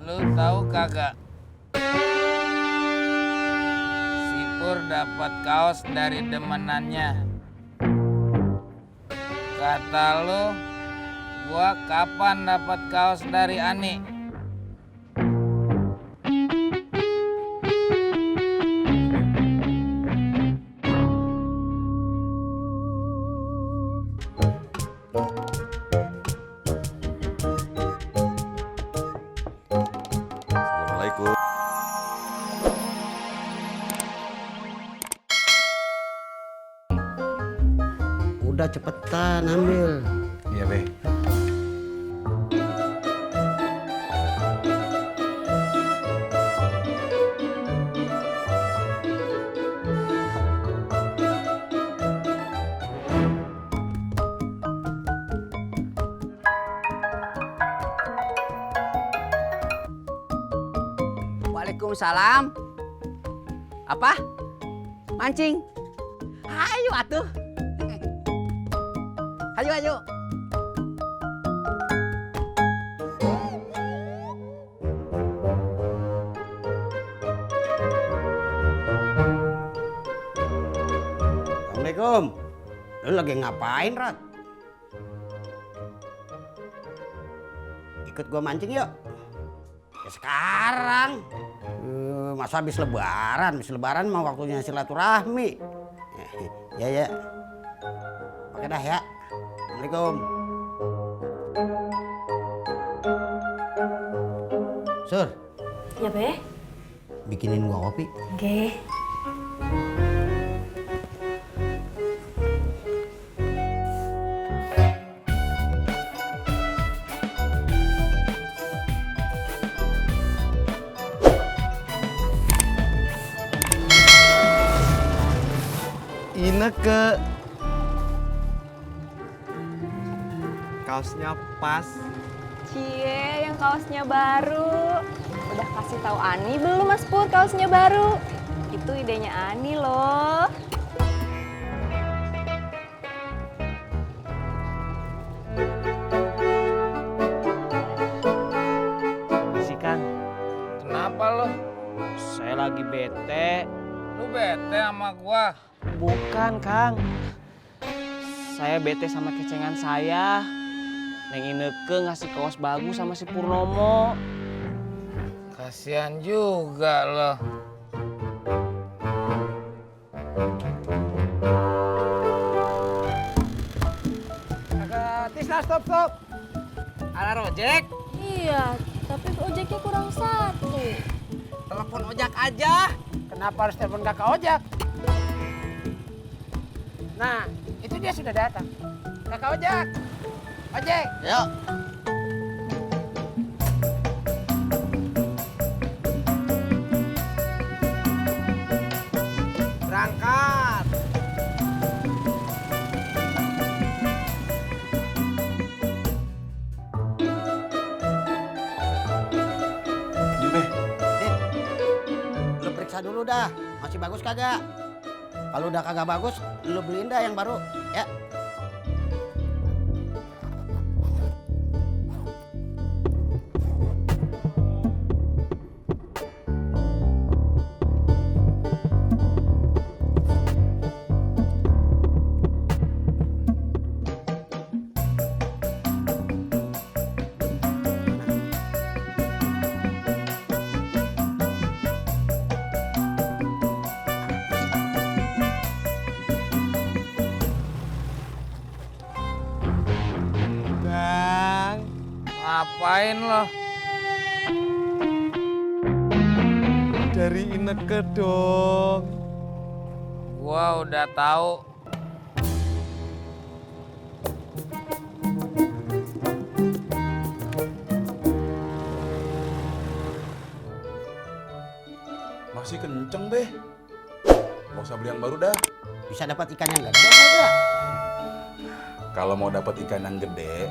Lu tahu kagak? Si Pur dapat kaos dari demenannya. Kata lu, gua kapan dapat kaos dari Ani? Assalamualaikum. Udah cepetan ambil. Iya, Be. Waalaikumsalam. Apa? Mancing? Ayo atuh. Ayo, ayo. Assalamualaikum. Lu lagi ngapain, Rat? Ikut gua mancing yuk. Ya sekarang. Masa habis lebaran? Habis lebaran mah waktunya silaturahmi. Ya, ya. Oke dah ya. Assalamualaikum. Sur, Ya, Be? bikinin gua kopi. Oke. Ineke kaosnya pas. Cie, yang kaosnya baru. Udah kasih tahu Ani belum Mas Pur kaosnya baru? Itu idenya Ani loh. Sih Kang, Kenapa lo? saya lagi bete. Lu bete sama gua? Bukan Kang, saya bete sama kecengan saya. Neng Ineke ngasih kaos bagus sama si Purnomo. Kasihan juga lo. Tisna stop. Ada rojek, Iya, tapi ojeknya kurang satu. telepon ojek aja. Kenapa harus telepon kakak ojek? Nah, itu dia sudah datang. Kakak ojek. Ojek. Yuk. Berangkat. Ini, Be. Lu periksa dulu dah, masih bagus kagak? Kalau udah kagak bagus, lu beliin dah yang baru, ya. Bang, Ngapain lo? dari Ineke dong. Gua udah tahu. Masih kenceng, Be. Gak usah beli yang baru dah. Bisa dapat ikan yang gede kagak? Kalau mau dapat ikan yang gede,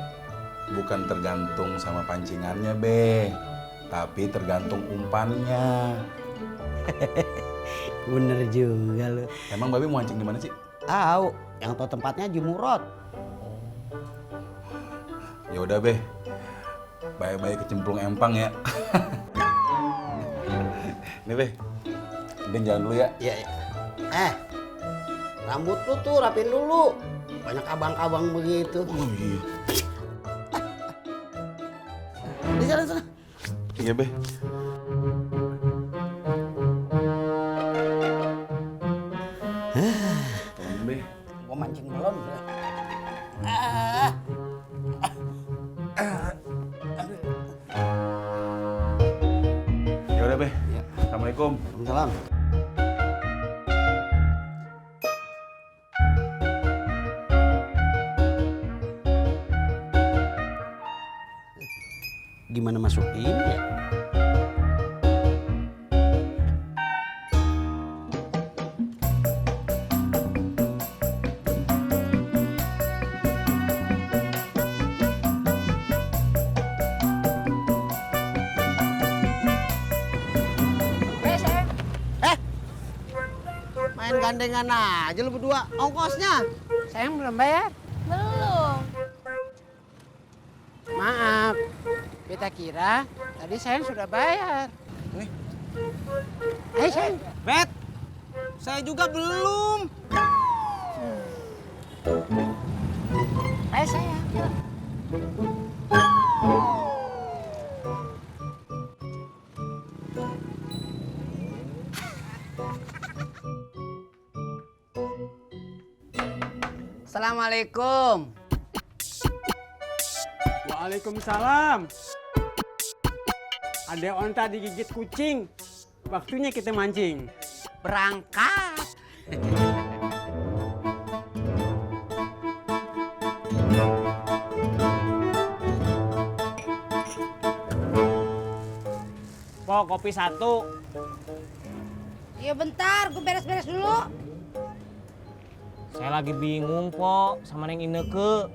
bukan tergantung sama pancingannya, Be. Tapi tergantung umpannya. Bener juga lu. Emang Babe mau mancing di mana sih? Tahu, yang tahu tempatnya Jumurot. Ya udah, Be. bayi-bayi kecemplung empang ya. Nih Be, Udin jalan dulu ya. Iya, iya. Rambut lu tuh rapiin dulu. Banyak abang-abang begitu. Oh iya. Di sana. Iya Be. Tolong Be. Gua mancing belum. Ya udah Be. Ya. Assalamualaikum. Salam. Gimana masukin ya? Main gandengan aja lu berdua. Ongkosnya sayang belum bayar. Belum. Maaf, beta kira tadi sayang sudah bayar. Ayo sayang. Bet, saya juga belum. Ayo sayang. Assalamualaikum. Waalaikumsalam. Ada onta digigit kucing. Waktunya kita mancing. Berangkat. Po, kopi 1. Iya bentar, gue beres-beres dulu. Saya lagi bingung, Po, sama Neng Ineke.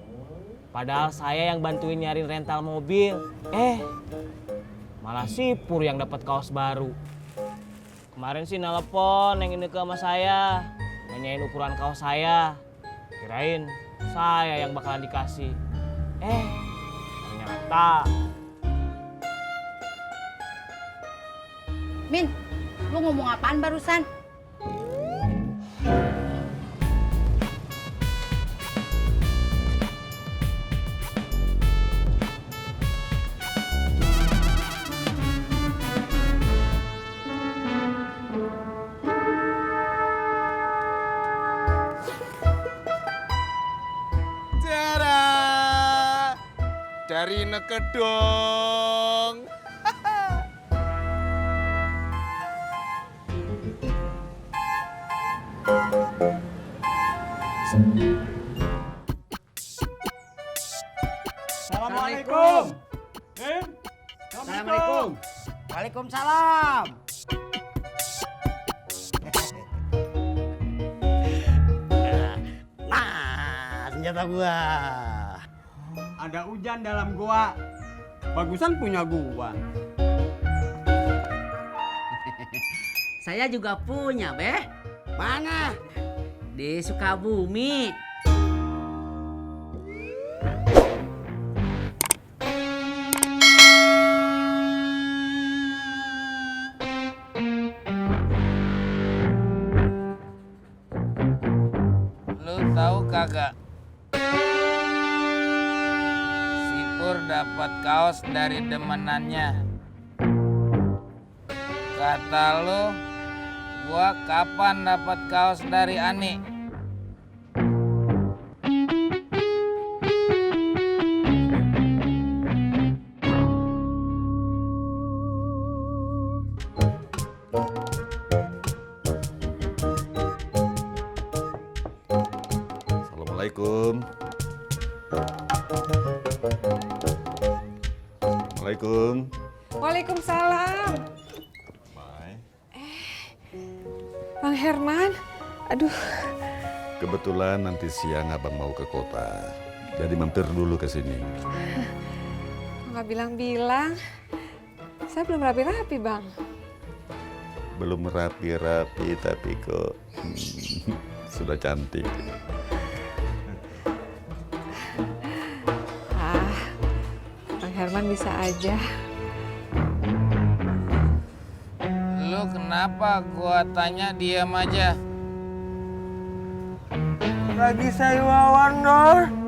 Padahal saya yang bantuin nyariin rental mobil. Malah si Pur yang dapat kaos baru. Kemarin sih nelpon Neng Ineke sama saya, nanyain ukuran kaos saya. Kirain saya yang bakalan dikasih. Ternyata. Min, lu ngomong apaan barusan? Dari Nekedong. Assalamualaikum. Assalamualaikum. Waalaikumsalam. Nah, senjata gua. Ada hujan dalam gua. Bagusan punya gua. Saya juga punya, Beh. Mana? Di Sukabumi. Lu tahu kagak? Si Pur dapat kaos dari demenannya. Kata lu, gua kapan dapat kaos dari Ani? Assalamualaikum. Assalamualaikum. Waalaikumsalam. Bang Herman, aduh. Kebetulan nanti siang abang mau ke kota, jadi mampir dulu ke sini. Nggak bilang-bilang. Saya belum rapi-rapi, Bang. Belum rapi-rapi tapi kok sudah cantik. Bang Darman bisa aja. Lu kenapa gua tanya diam aja? Lagi saya wawan, Dor.